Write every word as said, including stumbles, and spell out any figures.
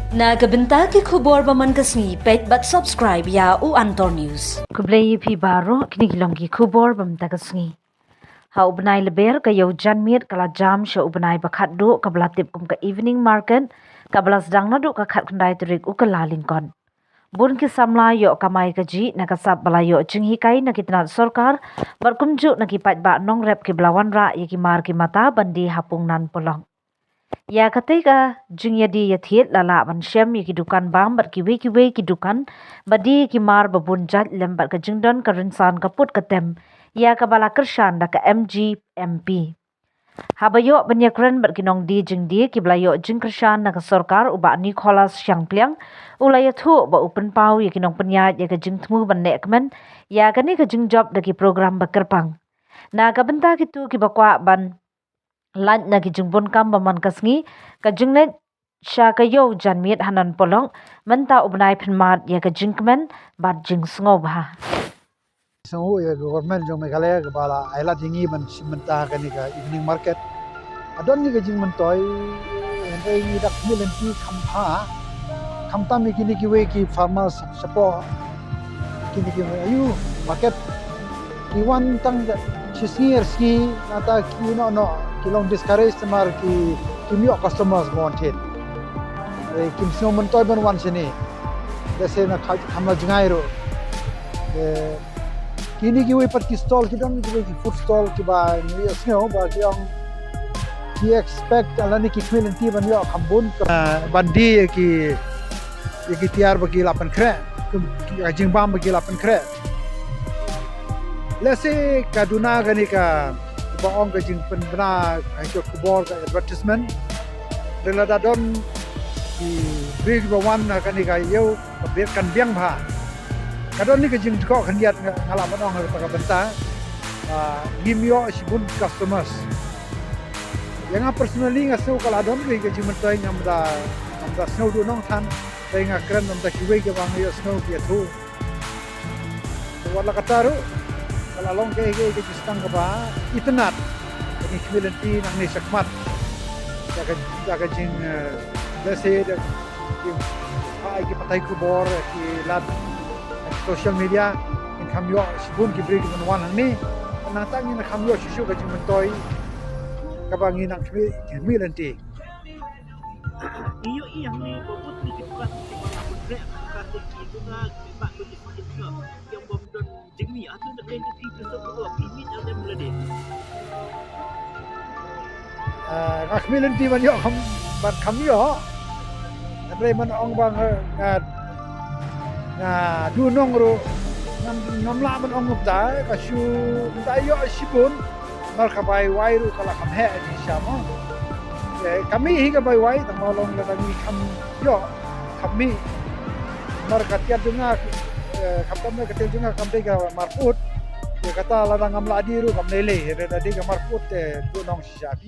Na ka bynta ki khubor ba man ka sngi, peit bad subscribe ïa u Antor News. Khublei ïa phi baroh, kine ki long ki khubor ba man ka sngi. Ha u bnai Lber ka ïew janmiet ka la jam sha u bnai ba khatduh kaba la tip kum ka evening market, kaba la sdang naduh ka khatkhyndai tarik u Kyllalyngkot. Bun ki samla ïoh kamai kajih na ka sap ba la ïoh jinghikai na ki tnat sorkar bad kumjuh na ki paidbah nongrep kiba la wanrah ïa ki mar ki mata ban die ha Pungnan Polok. Ïa katei ka jingïadie ïathied la lah ban shem ïa ki dukan bam bad kiwei kiwei ki dukan ba die ïa ki mar ba bun jait lem bad ka jingdon ka rynsan ka put ka tem ïa kaba la kyrshan da ka M G M P. Haba ïoh ban ïakren bad ki nongdie jingdie kiba la ïoh jingkyrshan na ka sorkar, u Bah Nicholas Shangpliang u la ïathuh ba u pynpaw ïa ki nongpynïaid ïa ka jingthmu ban leh kmen ïa kane ka jingjop da ki program ba kyrpang. Na ka bynta kito kiba kwah ban lait na ki jingbun kam ba man ka sngi, ka jingleit sha ka ïew janmiet ha Nan Polok mynta u bnai pynmad ïa ka jingkmen bad jingsngewbha. Sngewbha ïa ka government jong Meghalaya kaba la ai lad ïa ngi ban shim bynta kane ka evening market. Hadon ngi ka jingmyntoi, hynrei ngi da khmih lynti kham bha, khamtam ïa kine kiwei ki farmers shapoh kine ki ayu market. Ki wan tang da shi sngi ar sngi, nangta ki noh noh ki long discourage namar ki, kim ïoh customers ba wan thied. Eh, kim sngew myntoi ban wan shane. Lehse na kha, kham la jngai ruh. Eh, kine kiwei pat ki stall, ki don kiwei ki food stall kiba ngi ïohsngew ba ki ong ki expect lane ki khmih lynti ban ïoh kham bun, eh, ban die ïa ki, ïa ki tiar ba ki la pynkhreh, ki, ki, ka jingbam ba ki la pynkhreh. Lehse ka duna kane ka, ba ong ka jingpynbna ha ka khubor, ka advertisement. Hynrei lada don ki briew kiba wan ha kane ka ïew, ka biang, kan biang bha. Ka don ne ka jingdkoh khyndiat nga, nga lah ban ong ha kata ka bynta. Ah, ngim ïoh shibun customers. Ïa nga personally nga sngew ka la don ka jingmyntoi, ngam da, ngam da sngew duh nongthan. Hynrei nga kren namar kiwei kiba nga ïohsngew ki ïathuh. Wat la katta ruh ka la long kaei kaei ka jingstad kaba itynnad. Ka jingkhmih lynti nangne shakhmat. Ïa ka, ïa ka jing, eh, lehse da ki, ha, ki pathai khubor, ki lad, eh, social media, ngin kham ïoh shibun ki briew kiban wan hangne. Nangta ngin kham ïoh shuh shuh ka jingmyntoi kaba ngin nang khmih, khmih lynti. Ïoh ïa hangne ba bun ki dukan kiba la pynreh ka ki dukan kiba don jingmih, atu da kren ki tu tu tu ki mih da lem lade. Ah, nga khmih lynti ban ïoh kham, ban kham ïoh. Hynrei man ong ba nga, nga, nga duh nong ruh ngam, ngam lah ban ong kumta, ka shu da ïoh shibun. Namar ka bai wai ruh ka la kham heh shisha mo. Eh, ka mih hi ka bai wai, tang ba long lada ngi kham ïoh, kham mih. Namar ka tiar jong nga, eh, khamtam ka tiar jong nga kam dei ka marput. Ïa kata lada ngam lah die ruh kam lei lei, hynrei da dei ka marput te duh nong shisha phi.